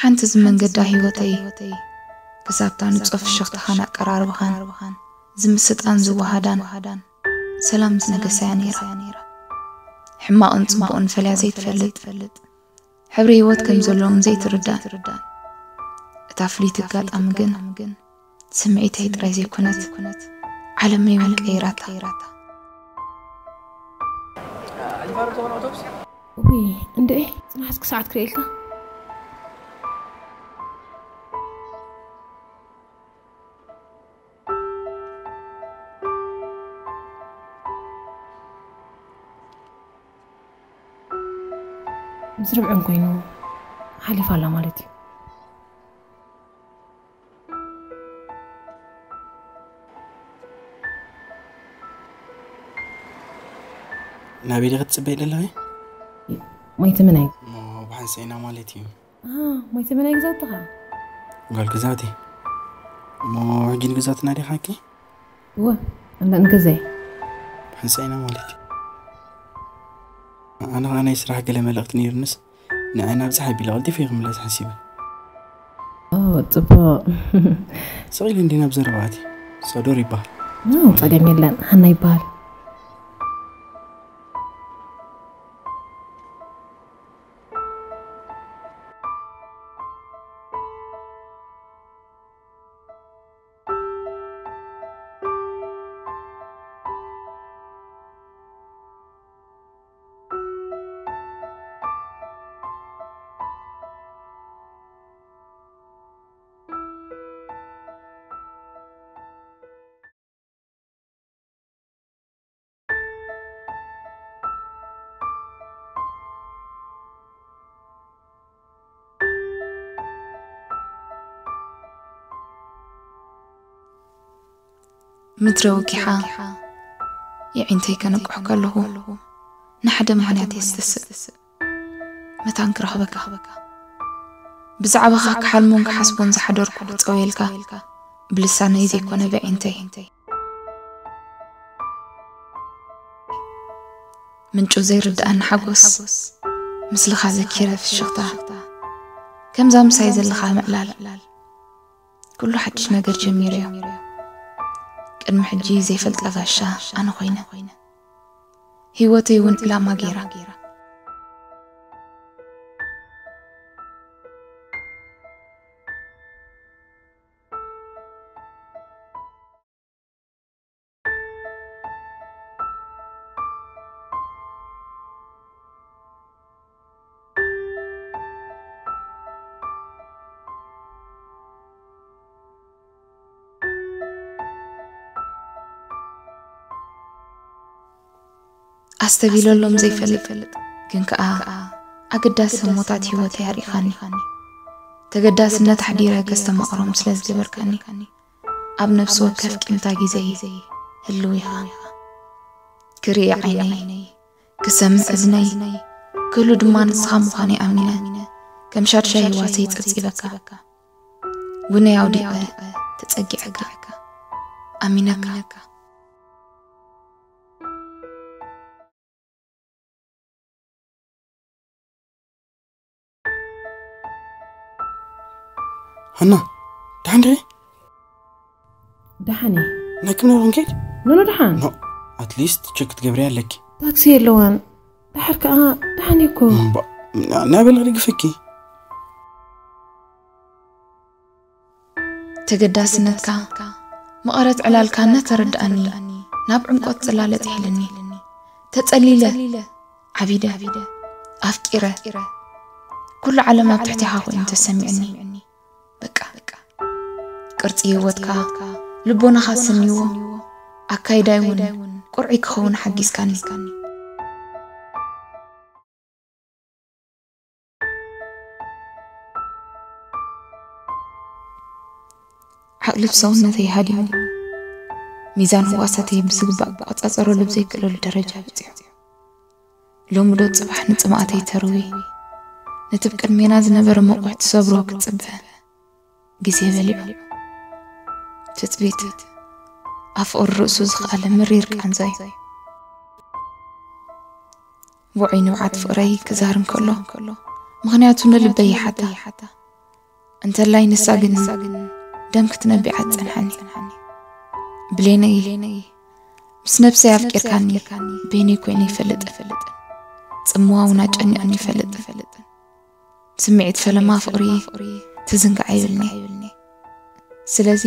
ሓንቲ ዝመንገዳ ህይወተይ ክሳብታ ንጹር ፍሽኽታኻን ኣቀራርባኻን ዝምስጣን ዝወሃዳን ሰላም ዝነገሰያ ነይራ። ሕማቕን ጽቡቕን ፈልያ ዘይትፈልጥ፣ ሕብሪ ህይወት ከም ዘለዎም ዘይትርዳእ እታ ፍልይቲ ኣጋጣሚ ግን ስምዒተይ ጥራይ ዘይኮነት ዓለመይ እውን ቀይራታ። ውይ እንድዒ ጽናሕ እስኪ ሰዓት ክርእየልካ። ምስ ርብዕን ኮይኑ ሓሊፋ ኣላ ማለት እዩ። ናበይ ዲኺ ትጽበይ ዘለኺ? ሞይቲ ምናይ እሞ ብሓንሳእ ኢና ማለት እዩ። ሞይቲ ምናይ ግዛትኻ? ጓል ግዛቲ። እሞ ሕጂ ንግዛትና ዲኻኪ? እወ እንዳ ንገዛይ። ብሓንሳእ ኢና ማለት እዩ። ኣነ ኸዓ ናይ ስራሕ ገለ መልእኽቲ ነይሩንስ ንዓይ ናብ ፀሓይ ቢላ ቀልጢፈ እየ ክምለስ ሓሲበ። ኦ ጽቡቕ። ስቕ ኢለ እንዲ ናብ ዘረባ ኣትየ። ሶዶር ይበሃል። ኖ ጸገም የለን ሃና ይበሃል። ምድረ ወጊሓ የዒንተይ ከነቅሖ ከለኹ ንሓደ ምኽንያት የስተስእ። መታን ክረኽበካ ብዛዕባኻ ክሓልሞን ክሓስቦን ዝሓደርኩ ክጸውየልካ ብልሳነይ ዘይኮነ ብዒንተይ ምንጩ ዘይርድኣኒ ሓጎስ ምስልኻ ዘኪረ ፍሽኽታ ከምዛ ምሳይ ዘለኻ ምዕላል ኩሉ ሓድሽ ነገር ጀሚሩ እዩ። ቅድሚ ሕጂ ዘይፈልጣ ጋሻ ኣነ ኮይነ ህይወተይ እውን ዕላማ ገይራ ኣስተቢለሎም ዘይፈልጥ ግን ከኣ ኣገዳሲ ህሞታት ህይወተይ ኣርኢኻኒ። ተገዳስነት ኣሕዲረ ከስተማቕሮም ስለ ዝገበርካኒ ኣብ ነፍሲ ወከፍ ቂምታ ግዜይ ህልው ኢኻ። ክርኢ ዓይነይ፣ ክሰምዕ እዝነይ፣ ክህሉ ድማ ንስኻ ምዃነይ ኣሚነ ከም ሻድሻይ ህዋሰይ ጸብጺበካ። ውነይ ኣውዲቐ ተጸጊዐካ ኣሚነካ። ሃና ደሓን ዲኺ? ደሓን እየ። ናይ ክምነሩ ክንከይድ? ኖኖ ደሓን። ኖ ኣትሊስት ቸክ ክትገብሪ ኣለኪ። ታክሲ የለዋን። ድሓር ከኣ ደሓን እየ እኮ። ናበል ክድግፈኪ። ተገዳስነትካ መቐረት ዕላልካ እናተረድኣኒ ናብ ዕምቆት ጽላለ ጥሒልኒ። ተጸሊለ ዓቢደ ኣፍቂረ ኩሉ ዓለም ኣብ ትሕቴኻ ኮይኑ ተሰሚዕኒ። በቃ ቅርጺ ህይወትካ ልቦናኻ ሰንይዎ ኣካይዳይ እውን ቁርዒ ክኸውን ሓጊዝካኒ። ዓቕሊ ብሰውነተይ ሃዲሙ ሚዛን ህዋሳተይ ብዝግባእ ክቆጻጸረሉ ብዘይክእለሉ ደረጃ በጺሑ። ሎሚ ዶ ጽባሕ ንጽምኣተይ ተርዊ ነቲ ብቅድሜና ዝነበረ መቑሕ ትሰብሮ ክትጽበ ግዜ በሊዑ። ትጽቢት ኣፍቕሪ ርእሱ ዝኸኣለ መሪር ቃንዛ እዩ። ውዑይ ንብዓት ፍቕረይ ክዛር እንከሎ ምኽንያቱ ንልበይ ይሓታ። እንተላይ ንሳ ግን ደም ክትነቢዓ ትጸንሓኒ። ብሌነይ፣ ምስ ነብሰይ ኣፍቂርካኒ በይነይ ኮይነ ይፈልጥን ጽምዋ እውን ኣጨኒቕኒ ይፈልጥን። ስምዒት ፈለማ ፍቕሪ ትዝንጋዕ ይብልኒ። ስለዚ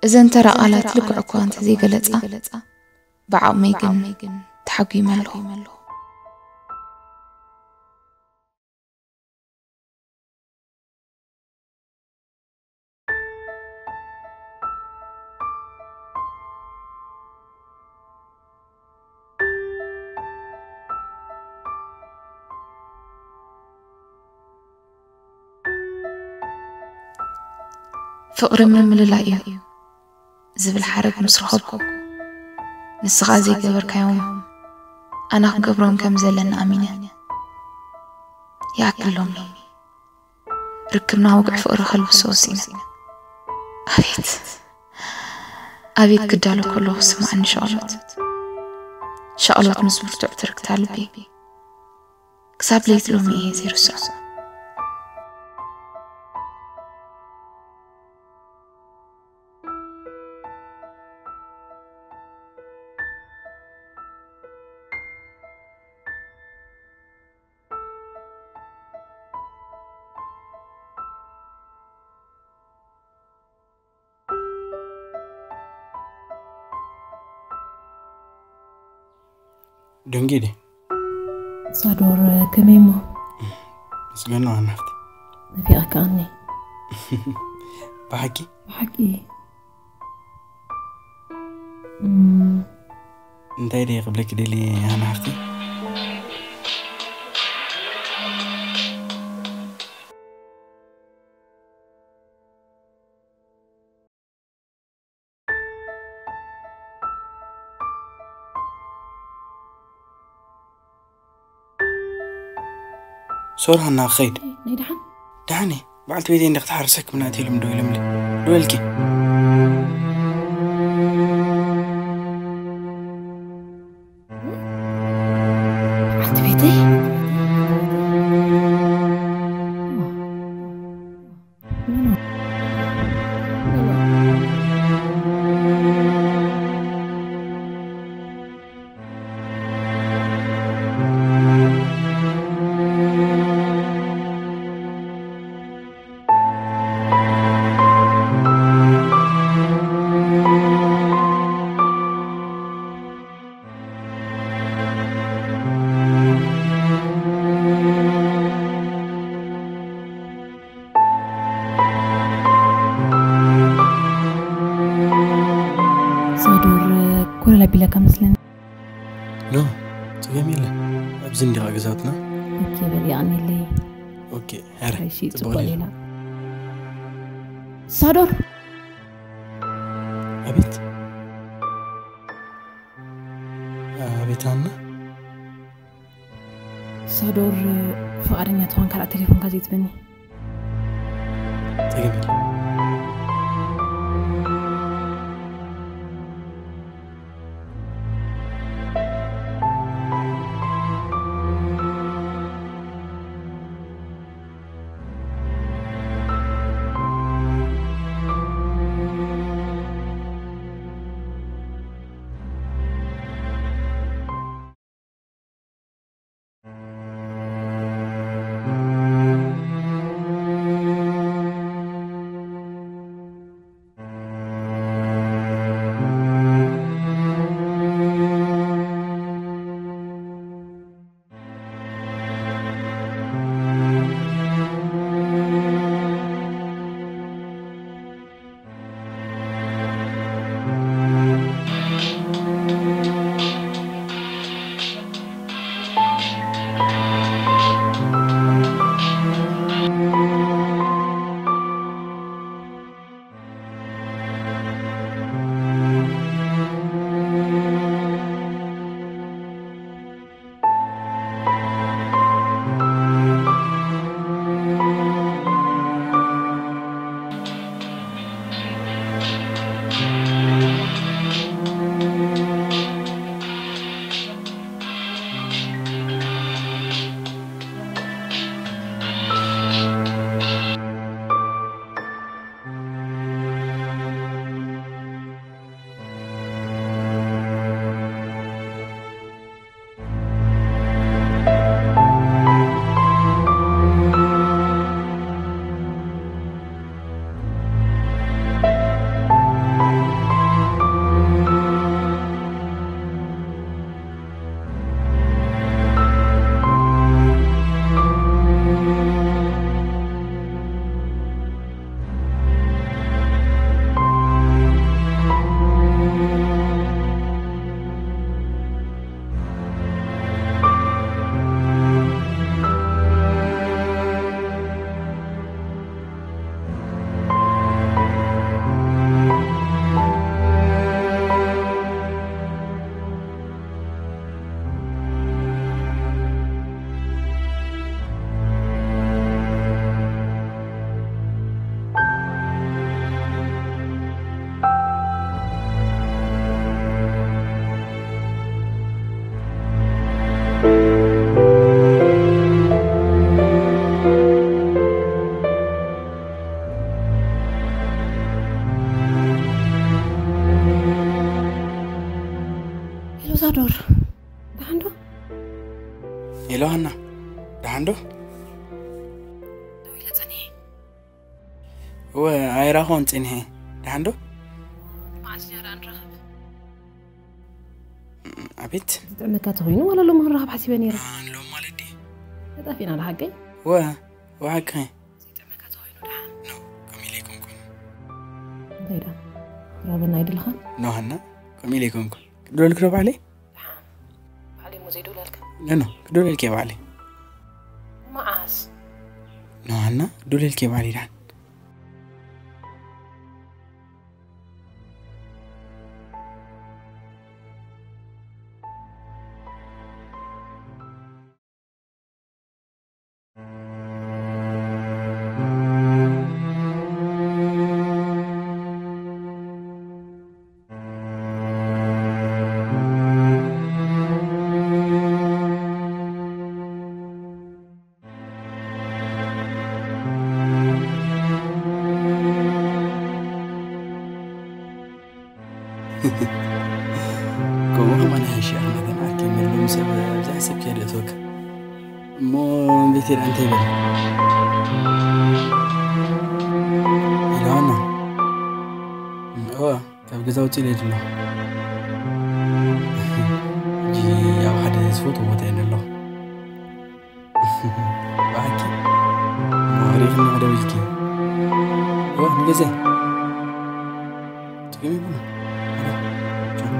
እዘን ተራ ቃላት ልክዕ እኳ እንተዘይገለጻ፣ ብዓቕመይ ግን ተሓጒመ ኣለኹ። ፍቕሪ ምምልላይ እዩ ዝብል ሓረግ ምስ ረኸብኩ፣ ንስኻ ዘይገበርካዮም ኣነ ክገብሮም ከም ዘለኒ ኣሚነ። ይኣክል ሎሚ ርክብና ውግዕ ፍቕሪ ከልብሶ ወሲነ። ኣቤት ኣቤት ክዳሎ ከለኹ ዝስምዓኒ ሸቕሎት፣ ሸቕሎት ምስ ብርቱዕ ትርክታ ልቢ። ክሳብ ለይቲ ሎሚ እየ ዘይርስዖ። ደንጊ ድየ? ሳዶር፣ ከመይ እሞ? ምስጋና ዋና ሃፍቲ። ናፊቐካኒ። ብሓቂ? ብሓቂ። እም። እንታይ ድየ ክብለኪ ደልየ፣ ሃና ሃፍቲ? ሶር፣ ሃና ክኸይድ። ናይ ደሓን? ደሓን እየ። በዓልቲ ቤተይ እንደ ክትሓርሰክ ምናት ኢሎም ደው ኢሎምሊ። ደው ኢልኪ። በዓልቲ ቤተይ? ሳዶር፣ ኮለል ኣቢለካ መስለኒ። ኖ፣ ጸገም የለን። ኣብዚ እንዲኻ ገዛውትና። ኦኬ፣ በል፣ የቐንየለይ። ኦኬ፣ ሄረ፣ እሺ፣ ጽቡቕ ጽቡቕ ሌላ። ሌላ። ሳዶር! ኣቤት። ኣቤት፣ ሃና። ሳዶር፣ ፍቓደኛ ትኾን ካልኣ ቴሌፎንካ ዘይትበኒ? ጸገም የለን። ዶር፣ ደሓን ዶ? ሄሎ ሃና፣ ደሓን ዶ? ደው ኢለ ጸኒሐ። እወ፣ ኣይራኾን ጸኒሐ። ደሓን ዶ? መዓስ ኢና ደኣ ንራኸብ? ኣቤት። ዝጥዕመካ ተኾይኑ ዋላ ሎሚ ክንራኸብ ሓሲበ ነይረ። ሎሚ ማለት ድዩ? ተጣፊእና ዶ ሓቀይ? እወ፣ እወ ሓቅኺ። ዘይጥዕመካ ተኾይኑ ደሓን። ኖ፣ ከምኡ ኢለ ኣይኮንኩን። እንታይ ደኣ? ክራበና ኣይደለኻን? ኖ ሃና፣ ከምኡ ኢለ ኣይኮንኩን። ክድወልኪ ዶ ባዕለይ? ደሓን። ባዕለይ እሞ ዘይድውለልካ? ኖ፣ ኖ፣ ክድውለልኪ እየ ባዕለይ። መዓስ? ኖ ሃና፣ ክድውለልኪ እየ ባዕለይ ደሓን። ከምኡ ከማን ይሓይሽ ኢኻ፣ መታን ዓርኪ መለሙ ሰብ ኣብዛ ሰብ ከየድእተወካ። እሞ ቤት ኢላ እንታይ ይበል? ኢልዋና። እዋ፣ ካብ ገዛ ውፅእ ኢለ ድሎ። ሕጂ ኣብ ሓደ ዝፈትዎ ቦታ እየ ዘለኹ። ብሓቂ? እሞ ርኢኽኒ ዶ ኢልኪ? እወ፣ ንገዛይ። ጸገም የብሉን። ቻው።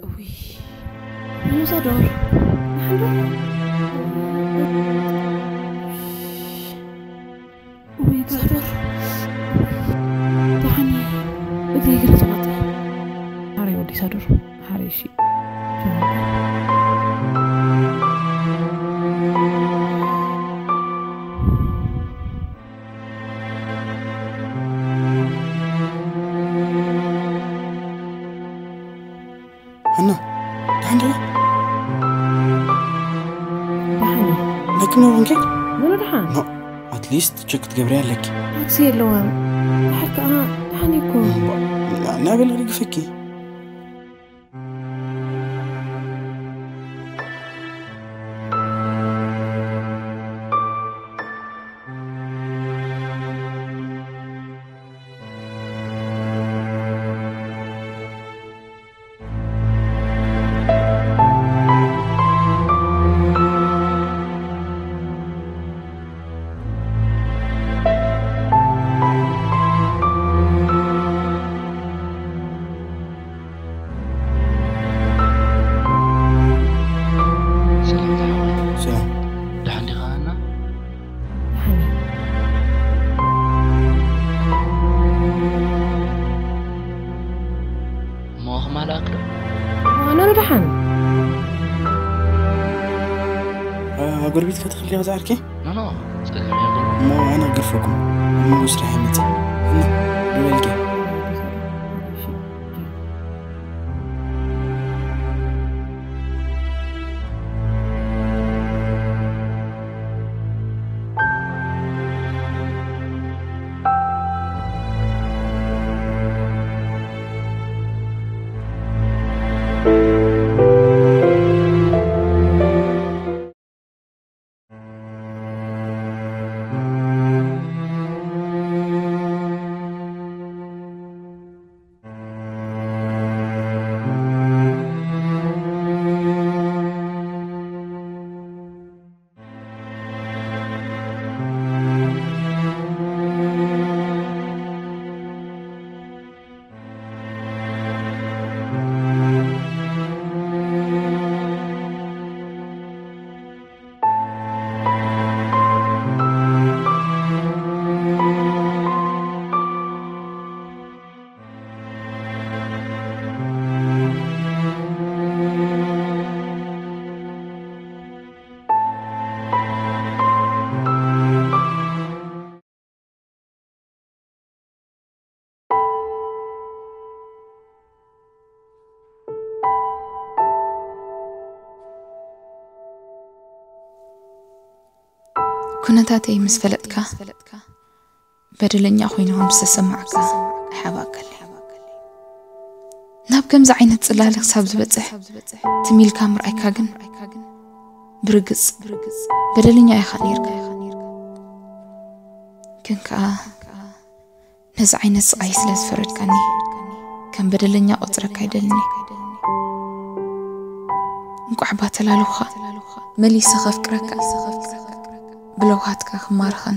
እውይ፣ ምን እዛ ዶር? ንሓንዶ? እውይ፣ እዛ ዶር። ደሓን እየ። እግረይ ገለ ተቐጥዐ። ሓረይ ወዲ ሳዶር። ሓረይ እሺ። ሃና፣ ደሓን ዲኺ? ደሓን እየ። ለኪ ኖ ኮንኪ? ምኑ ደሓን? ኖ፣ ኣትሊስት ቸክ ክትገብሪ ኣለኪ። ታክሲ የለዋን። ድሓር ከዓ ደሓን እኮ። ናበይ ልግፈኪ? ሰላም ዝሓወይ። ሰላም። ደሓን ዲኻ ሃና? ደሓን እየ። እሞ ከማልኣክ ዶ? ኣነ ዶ ደሓን? ኣጎርቢትካ ትኽእል ዲኻ ዝዓርከይ? ኖ ኖ፣ ጸገም የብሉን። እሞ ኣነ ክገድፈኩም። እሞ ስራሕ ይመጽእ። እና ደወልኪ። ኩነታተይ ምስ ፈለጥካ በደለኛ ኮይኑ ከም ዝተሰማዕካ ኣይሓባእከለይ። ናብ ከምዚ ዓይነት ጽላለ ክሳብ ዝበጽሕ ትም ኢልካ ምርኣይካ ግን ብርግጽ በደለኛ ኢኻ ነይርካ። ግን ከኣ ነዚ ዓይነት ስቓይ ስለ ዝፈረድካኒ ከም በደለኛ ቆጽረካ ኣይደልን እየ። እንቋዕ ባተላለኹኻ መሊሰ ከፍቅረካ ብለውሃትካ ክማርኸን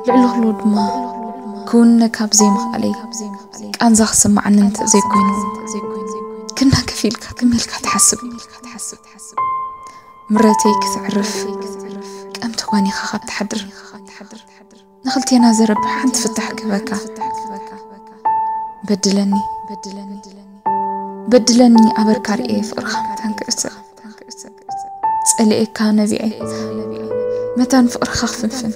ልዕሊ ኩሉ ድማ ክውንነካ ብዘይምኽኣለይ ቃንዛ ክስምዓኒ እንተ ዘይኮይኑ ክና ከፊልካ ትም ኢልካ ትሓስብ። ምረተይ ክትዕርፍ ቀምቲ ኾኒኻ ካብ ትሓድር ንኽልቴና ዘረብሕ ሓንቲ ፍታሕ ክህበካ። በድለኒ በድለኒ ኣበርካ ርእየ ፍቕርኻ መታን ክእስር ጸሊኤካ ነቢዐ መታን ፍቕርኻ ክፍንፍን